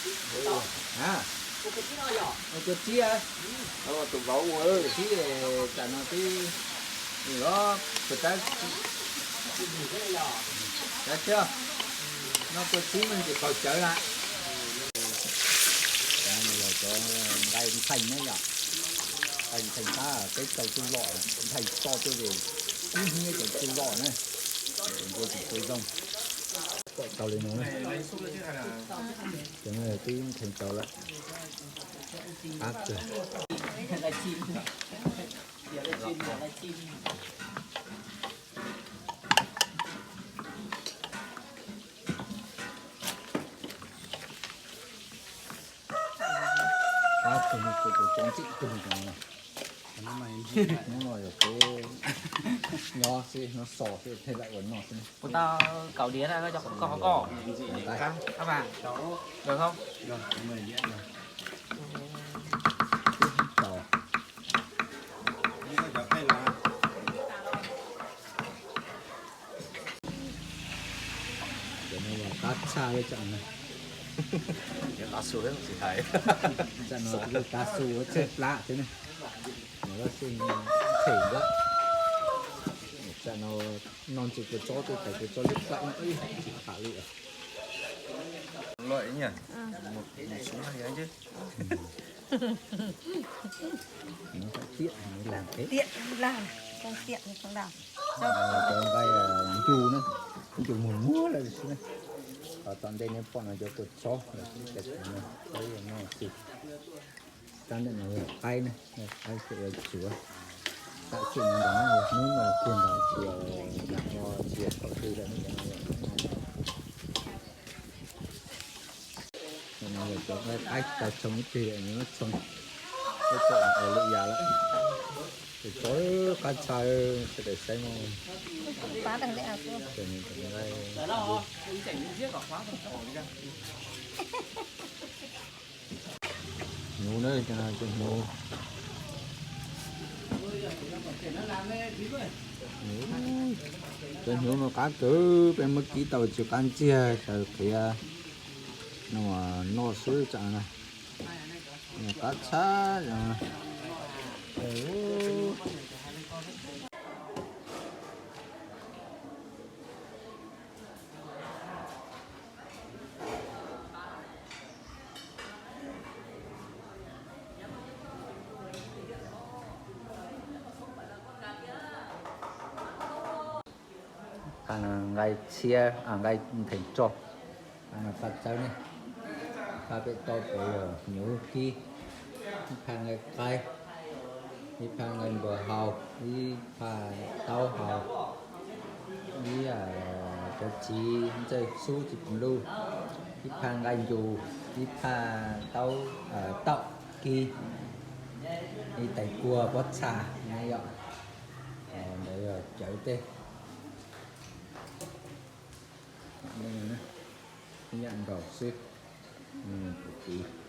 Ua kua txib, tus vauv ua txib, tam no twb los pus tab, tab thiab, noj kua txib me ntsis qaug cawv lawm. Cov nqaij ntxhais ne yom, nqaij ntxhais tab peb tau tsuj lom, ntxhais tso tuaj ces kub hnyiab cov tsuj lom na, nqua tsis tau zoo. Pom tau li no, cov no twb ntxhais tau lawm. Qab kawg. Qab kawg, tus tso ntxim kawg no. Hnub no yog peb nyob xwb, hnub so xwb thiaj li ua noj xwb. Kuv tau kaum diav na, koj cov koj koj. Twb tau. Cov no los qab tshaj li tsam no. Tsam no lub qab su tshaib plab thiab ne. No lub xwb them lawm. Tsam no noj ntsis kua txob twb tau kua txob liab plaim no tsis tham li. Loj ib nyuag, mus sub no yog ces. Tiam lag peb. Tiam lag, tiam lag. Cov nqaij ncu na, ncu muag muag lawm xwb na. Qhov tom ntej nej pom no cov kua txob lawm, cov no peb yuav noj xwb. Tab ntawm no yog qaib na, qaib peb yuav tsuav. Tam sim no ntawd yog hnub no kiag ntawd tsis yog, tsis yog thaum twg lawm ne, cov no yog hnub no. Cov no yog cov qaib tau tshoo ib teg, nws muab tshoo ib teg ua lwm yam lawm. Ces tso qab tshaj sawv daws saib mog. Ces nws cov nqaij hnyuv na, cov no cov hnyuv, cov hnyuv no qab kawg, peb muab kib tau tsis qab ntxiag, sawv qhiav no noj xwb tsam no. Qab tshaj. Phaj nqaij tshiab, nqaij ntheem roj, phaj txawb ne, phaj pem toj puas yog hnyuv kib, ib phaj nqaij qaib, ib phaj nqaij npua hau, ib phaj taub hau, ib cov txiv ntxawj xub txiv pus luj, ib phaj nqaij ncus, ib phaj taub, taum kib, ib tais kua pob txha na yom. Ntawd yog cawv tej, ib yam nkaus xwb, puv tid.